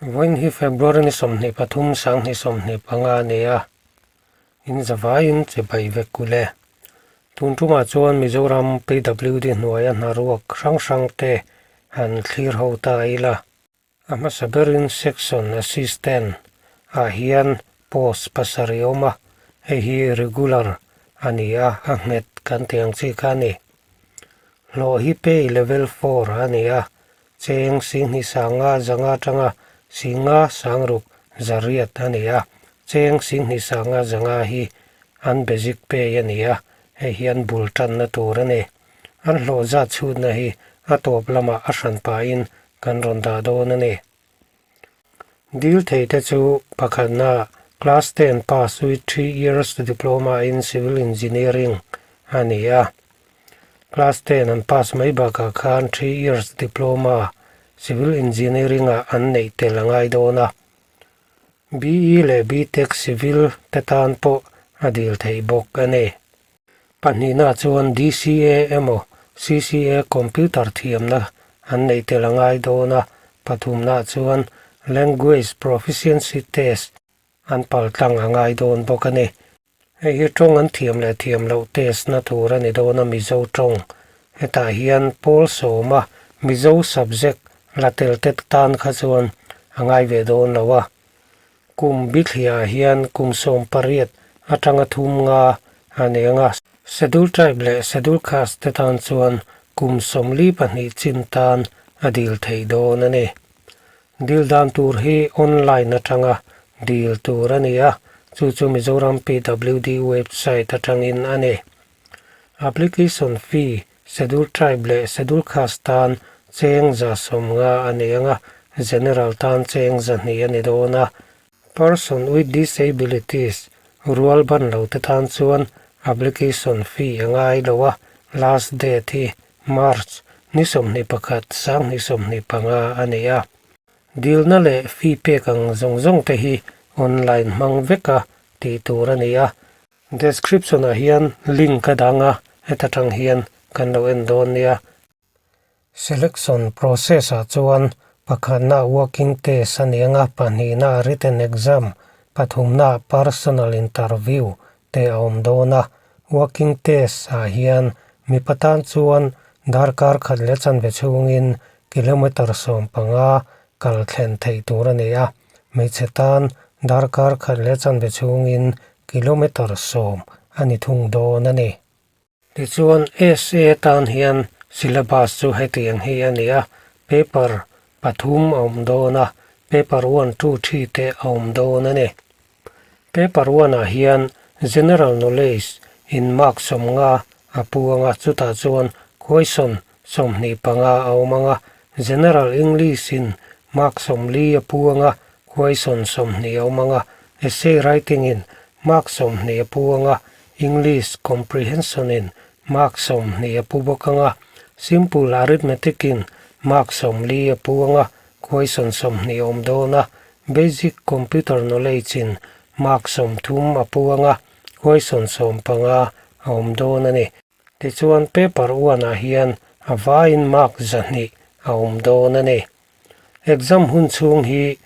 Vawiin hi February ni 23 2025 a ni a, in zavaiin che bai vek ule. Tun tumah chuan Mizoram PWD hnuaia hnaruak hrang hrang te han thlir ho ta ila. A hmasa berin Section Assistant ah hian post pasarih a awm a, hei hi regular a ni a, a nghet kan tih ang chi kha a ni. Hlawh hi pay level 4 a ni a, Cheng Singhni Sanga zanga atanga Singa Sangruk zariat a ni a, Cheng Singhni Sanga zanga hi an basic pay a ni a, hei hi an bul tanna tur a ni. An hlawh zat chhutna hi a tawp lamah a hran pahin kan rawn dah dawn a ni. Dil thei te chu pakhatna Class 10 pass with 3 years diploma in civil engineering a ni a. Class 10 an pass mai bakah khan 3 years diploma civil engineering ah an neih tel a ngai dawn a. BE leh BTech civil te tan pawh a dil theih bawk a ni. Pahnihna chuan DCA emaw CCA computer thiamna an neih tel a ngai dawn a. Pathumna chuan language proficiency test an paltlang a ngai dawn bawk a ni. Hei hi tawng an thiam leh thiam loh test na tur a ni dawn a Mizo tawng. Hetah hian pawl sawma Mizo subject la tel te tan kha chuan a ngai ve dawn lo a. Kum bithliah hian kum 18 atanga 30 a ni anga. Schedule Tribe leh Schedule Caste te tan chuan kum 42 chin tan a dil theih dawn a ni. Dil dan tur hi online atanga dil tur a ni a, chu chu Mizoram PWD website atangin a ni. Application fee Schedule Tribe leh Schedule Caste tan cheng 150 a ni anga, General tan cheng 200 a ni dawn a. Person with disabilities rual ban lo te tan chuan application fee a ngai lo a, last date hi March ni 21 2025 a ni a. Dilna leh fee pek ang zawng zawng te hi online hmang veka tih tur a ni a. Description ah hian link a dang a, heta tang hian kan lo en dawn nia. Selection process ah chuan pakhatna walk-in test a ni anga, pahnihna written exam, pathumna personal interview te a awm dawn a. Walk-in test ah hian mipa tan chuan darkar khat leh chanve chhungin kilometer 15 kal thlen theih tur a ni a, hmeichhe tan darkar khat leh chanve chhungin kilometer 10 a ni thung dawn a ni. Tichuan SA tan hian syllabus chu hetiang hi a ni a, paper pathum a awm dawn a, paper 1, 2, 3 te a awm dawn a ni. Paper 1 ah hian general knowledge in mark 50 a pu anga, chutah chuan question 25 a awm anga, general English in mark 40 a pu anga, question 20 a awm anga, essay writing in mark 20 a pu anga, English comprehension in mark 20 a pu bawk anga, simple arithmetic in mark 40 a pu anga, question 20 a awm dawn a, basic computer knowledge in mark 30 a pu anga, question 15 a awm dawn a ni. Tichuan paper 1 ah hian a vaiin mark 200 a awm dawn a ni. Exam hun chhung hi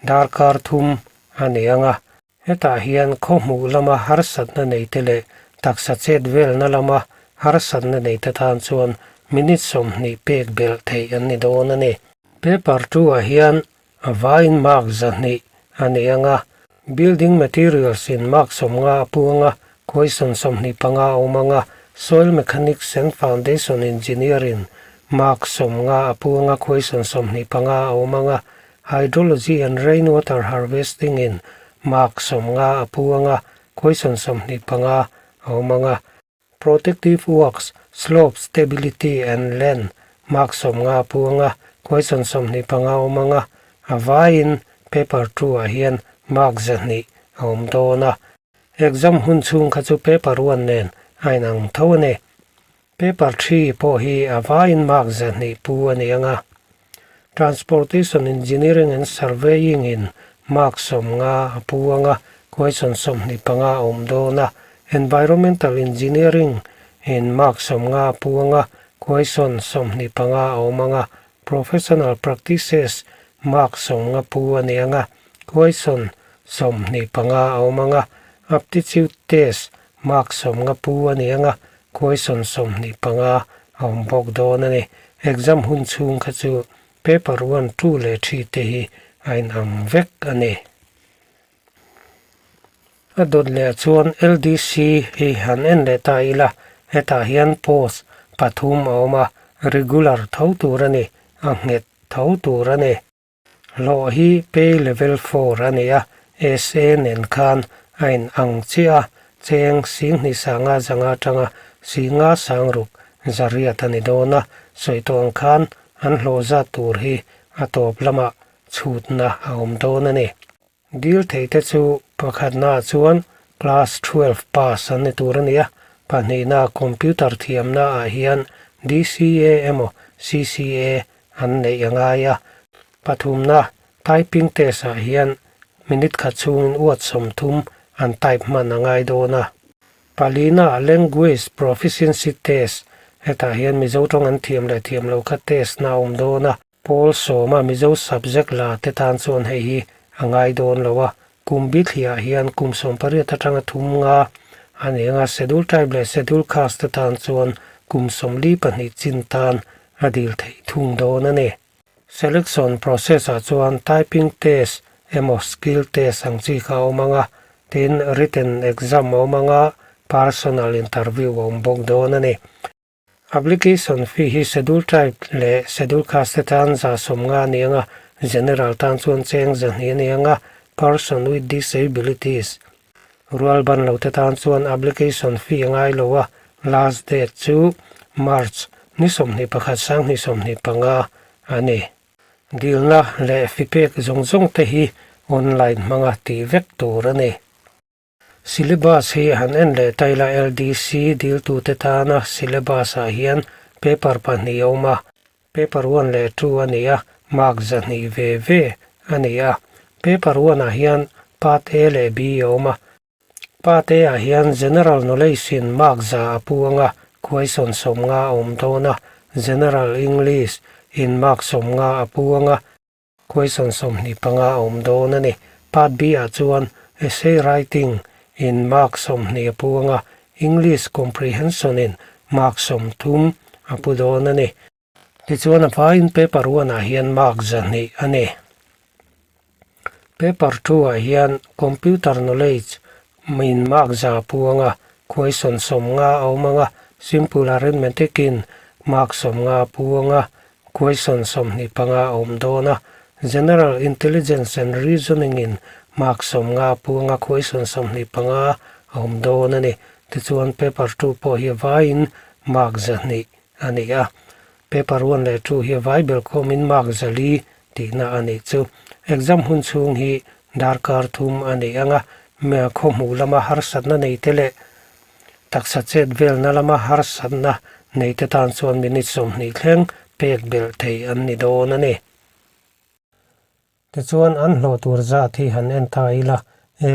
darkar 3 a ni anga, hetah hian khaw hmuh lama harsatna nei te leh taksa chet velna lama harsatna nei te tan chuan minute 20 pek belh theih an ni dawn a ni. Paper 2 ah hian a vaiin mark 200 a ni anga, building materials in mark 50 a pu anga, question 25 a awm anga, soil mechanics and foundation engineering mark 50 a pu anga, question 25 a awm anga, hydrology and rainwater harvesting in mark 50 a pu anga, question 25 a awm anga, protective works, slope stability and land mark 50 a pu anga, question 25 a awm anga, a vaiin paper 2 ah hian mark 200 a awm dawn a. Exam hun chhung kha chu paper 1 nen a inang tho a ni. Paper 3 pawh hi a vaiin mark 200 pu a ni anga. Transportation engineering and surveying in mark 50 a pu anga, question 25 a awm dawn a, environmental engineering in mark 50 a pu anga, question 25 a awm anga, professional practices mark 50 pu a ni ang a, question 25 a awm ang a, aptitude test mark 50 pu a ni ang a, question 25 a awm bawk dawn a ni. Exam hun chhung kha chu paper one, two leh three te hi a inang vek a ni. A dawt leh chuan LDC hi han en leh ta ila, hetah hian post pathum a awm a, regular tho tur a ni, a nghet tho tur a ni. Hlawh hi pay level four a ni a, SA nen khan a in ang chiah a, cheng singhnih sanga zanga atanga singa sangruk zariat a ni dawn a, sawi tawh ang khan an hlawh zat tur hi a tawp lamah chhutna a awm dawn a ni. Dil theihte chu pakhatnaah chuan class 12 pass an ni tur a ni a, pahnihna computer thiamnaah hian DCA emaw CCA an neih a ngai a, pathumna typing test ah hian minute khat chhungin uat 30 an type hman a ngai dawn a. Palina language proficiency test hetah hian Mizo tawng an thiam leh thiam lo kha test na a awm dawn a. Pawl sawma Mizo subject la te tan chuan hei hi a ngai dawn lo a, kum bithliah hian kum 18 atanga thum nga a ni ang a, Schedule Tribe leh Schedule Caste te tan chuan kum 42 chin tan a dil theih thung dawn a ni. Selection process ah chuan typing test emaw skill test ang chi kha a awm ang a, tin written exam a awm ang a, personal interview a awm bawk dawn a ni. Application fee hi Schedule Tribe leh Schedule Caste te tan 150 a ni ang a, General tan chuan cheng 200 a ni ang a, Person with Disabilities, rual ban lo te tan chuan application fee a ngai lo a, last date chu March ni 21 2025 a ni. Dilna leh fee pek zawng zawng te hi online hmanga tih vek tur a ni. Syllabus hi han en leh ta ila LDC diltute tana syllabus ah hian paper pahnih a awm a, paper one leh two a ni a, mark 200 ve ve a ni a. Paper one ah hian part A leh B a awm a, part A ah hian general knowledge in mark 100 a pu ang a, question 50 a awm dawn a, general English in mark 50 a pu ang a, Question 25 a awm dawn a ni. Part B ah chuan Essay Writing in mark 20 a pu ang a, English Comprehension in mark 30 a pu dawn a ni. Tichuan a vaiin Paper one ah hian mark 200 a ni. Paper two ah hian Computer Knowledge in mark 100 a pu ang a, question 50 a awm ang a, Simple Arithmetic in mark 50 a pu ang a, Question 25 a awm dawn a, General Intelligence and Reasoning in mark 50 a pu anga question 25 a awm dawn a ni. Tichuan paper two pawh hi a vaiin mark 200 a ni a. Paper one leh two hi a vai ber khawmin mark 400 tihna a nih chu. Exam hun chhung hi darkar thum a ni anga, khawhmuh lama harsatna nei te leh Taksa chet velna lama harsatna neite tan chuan minute 20 thleng pek belh theih an ni dawn a ni. Tichuan an hlawh tur zat hi han en ta ila,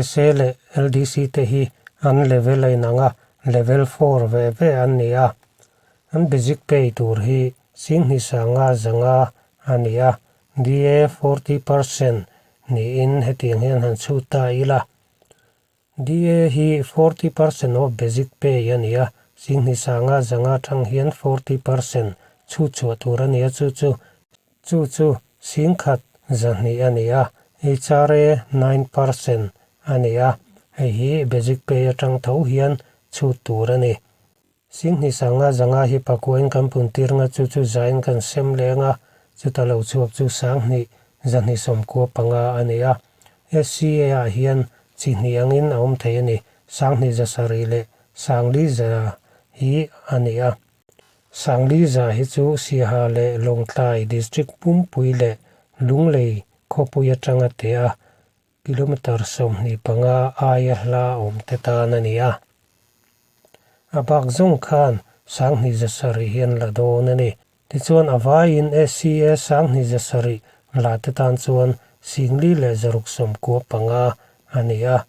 SA leh LDC te hi an level a inang a, level four ve ve an ni a. An basic pay tur hi 2500 a ni a, DA 40% niin hetiang hian han chhut ta ila. DA hi 40% of basic pay a ni a, 2500 tang hian 40% chhut chhuah tur a ni a, chu chu chu chu 5100 a ni a, HRA 9% a ni a, hei hi basic pay atang tho hian chhut tur a ni. 2500 hi pakuain kan pun tir nga chu chu zain kan sem leng a, chuta lo chhuak chu 2295 a ni a. SCA ah hian chi hnih angin a awm thei a ni, 2700 leh 5000 hi a ni a. 5000 hi chu Siaha leh Lawngtlai District pumpui leh Lunglei khawpui atanga teh a, Kilometre 25 aia hla awm te tan a ni a. A bak zawng khan 2700 hian la dawn a ni. Tichuan a vaiin SCA 2700 la te tan chuan 5695 a ni a.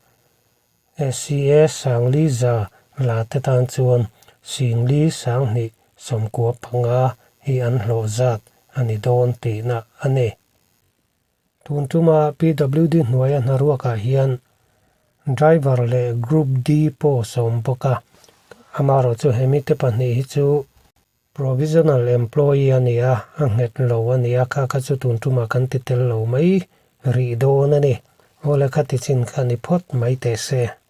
SCA 50 la te tan chuan 5295 hi an hlawh zat a ni dawn tihna a ni. Tun tuma PWD hnuaia hnaruakah hian Driver leh Group D post a awm bawk a, amaherawhchu hemite pahnih hi chu Provisional employee a ni a, a nghet lo a ni a, kha kha chu tun tumah kan ti tel lo mai rih dawn a ni. Aw le kha ti chin kha ni phawt mai teh se.